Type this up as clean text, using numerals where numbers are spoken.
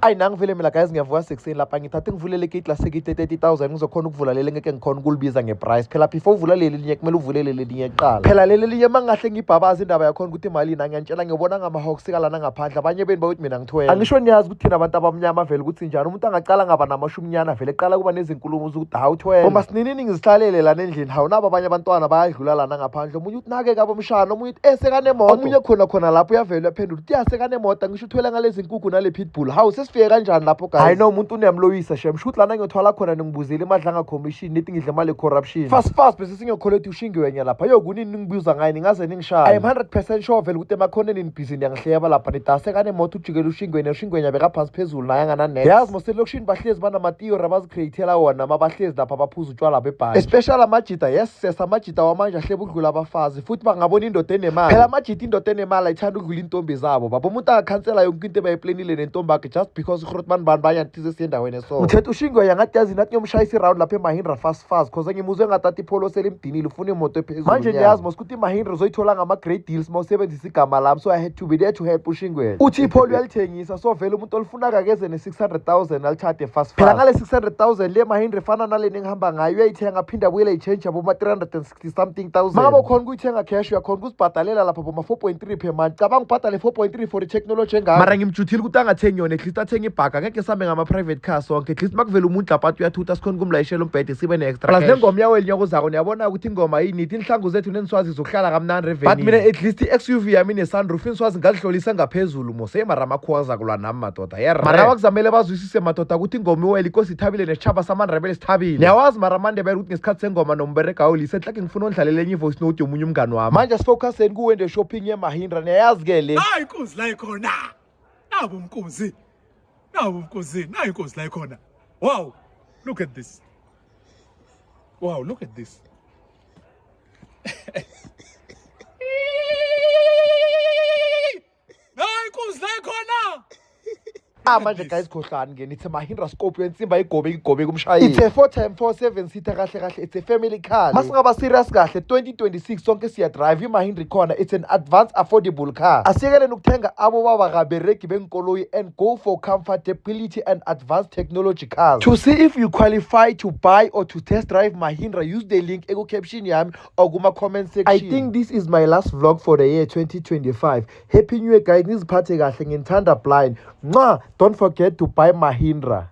Ayi, nangivele mina guys, ngiyavuka sekuseni lapha, ngithathe ngivulele igate lasekite 30,000, ngizokhona ukuvula leli ngeke ngikhona ukulibiza ngeprice. Phela before uvula leli linye, kumele uvulele leli linye kuqala. Phela leli linye, uma ngahle ngibhabaze indaba yakhona ukuthi imalini, angiyantshela, ngiyobona ngamahawks kalana ngaphandle. Abanye beni bakuthi mina ngithwele. Angisho niyazi ukuthi thina abantu abamnyama vele ukuthi njani, umuntu angacala ngaba namashuminyana, vele eqala kuba nezinkulumo zokuthi hawu, uthwele. Uma sininini ngizihlalele lana endlini, hawu, nabo abanye abantwana bayadlula lana ngaphandle, omunye uthi nake kabo mshana, omunye uthi esekanemoto, omunye khona khona lapho uyavela uyaphendula uthi ya, sekanemoto. Ngisho uthwele ngalezi nkukhu nale pitbull. Hawu, sesifike kanjani lapho guys? Hayi no, umuntu uniyamloyisa shem. Shuthi lana ngiyothwala khona, ningibuzile iMadlanga Commission, nithi ngidle imali corruption. Fast fast bese singiyokhola ushingiwenye lapha. Yo, kunini ningibuza ngayo, ningaze ningishaye. I am 100% sure vele ukuthi emakhoneni nibhizi niyangihleba lapha, nithi asekanemoto, ujikela ushingwenya, ushingwenya bekaphansi phezulu naye angananex. Yazi mos, elokishini bahlezi banama-theory abazicreatela wona ma bahlezi lapha baphuza utshwala bebhantshi, especially amajita. Yes ses, amajita wamanje ahleba ukudlula abafazi, futhi bangabona indoda enemali. Phela amajita, indoda enemali ayithanda ukudlula iintombi zabo baba. Umuntu angakhansela yonke into ebayiplanile nentombi yakhe just because uhrotman bani bayanthize siye endaweni eso. Mthetho ushingwenya ngathi yazi nathi ngiyomshayisa iround lapha eMahindra fast fast, cause ngimuzwe ngathatha iPolo selimdinile, ufuna imoto ephezulu. Manje niyazi mos ukuthi iMahindra uzoyithola ngama-great deals ma usebenzisa igama lami, so I had to be there to help ushingwenya. Uthi iPolo uyalithengisa, so vele umuntu olifuna kakeze ne-600,000 alithathe fast. Phela ngale 600,000 le Mahindra efana naleni engihamba ngayo uyayithenga, aphinde abuyele ichange yabo ma-360 something thousand. Mangabe ukhona ukuyithenga cash, uyakhona ukuzibhadalela lapha boma 4.3 per month. Cabanga ubhadale 4.3 for i-technology engaka. Mara ngimjuthile ukuthi angathengi yona, at least athenge ibhaka. Ngeke sihambe ngama-private car sonke. At least makuvela umuntu lapha athi uyathutha, sikhona ukumlayishela umbhede, sibe ne-extra. Plus nengoma yaweli nyaka ozako, niyabona ukuthi ingoma yini, inhlangu zethu nenswazi zokuhlala kamnandi evenini. But mina at least i-XUV yami ine-sunroof, inswazi ngazihlolisa ngaphezulu mose. Mara amakhuwa azakulwa nami madoda, yerre. Mara bakuzamele bazwisise madoda ukuthi ingoma iwele, inkosi ithabile nesitshaba samaNdebele sithabile. Niyawazi mara amaNdebele ukuthi ngesikhathi sengoma nomberega awulise enhlake. Ngifuna ondlalele enye i-voice note yomunye umngani wami. Manje sifocuseni kuwende shopping yeMahindra, niyayazi-ke le. Hayi, inkunzi la ikhona. Nabo umkunzi. Nabo umkunzi. Nayi inkunzi la ikhona. Wow. Look at this. Wow, look at this. Nayi inkunzi la ikhona. Ah, manje guys, khohlani ke, nithi Mahindra Scorpio ensimba igobe igobe kumshayeli. It's a 4 time 4 7 seater. Kahle kahle it's a family car. Masingaba serious kahle, 2026 sonke siya drive iMahindra ikhona. It's an advanced affordable car. Asiyekeleni ukuthenga abo baba kaberegi benkoloyi and go for comfortability and advanced technology cars. To see if you qualify to buy or to test drive Mahindra, use the link eku caption yami or kuma comment section. I think this is my last vlog for the year 2025. Happy New Year guys, niziphathe kahle, nginithanda blind. Mwah! Don't forget to buy Mahindra.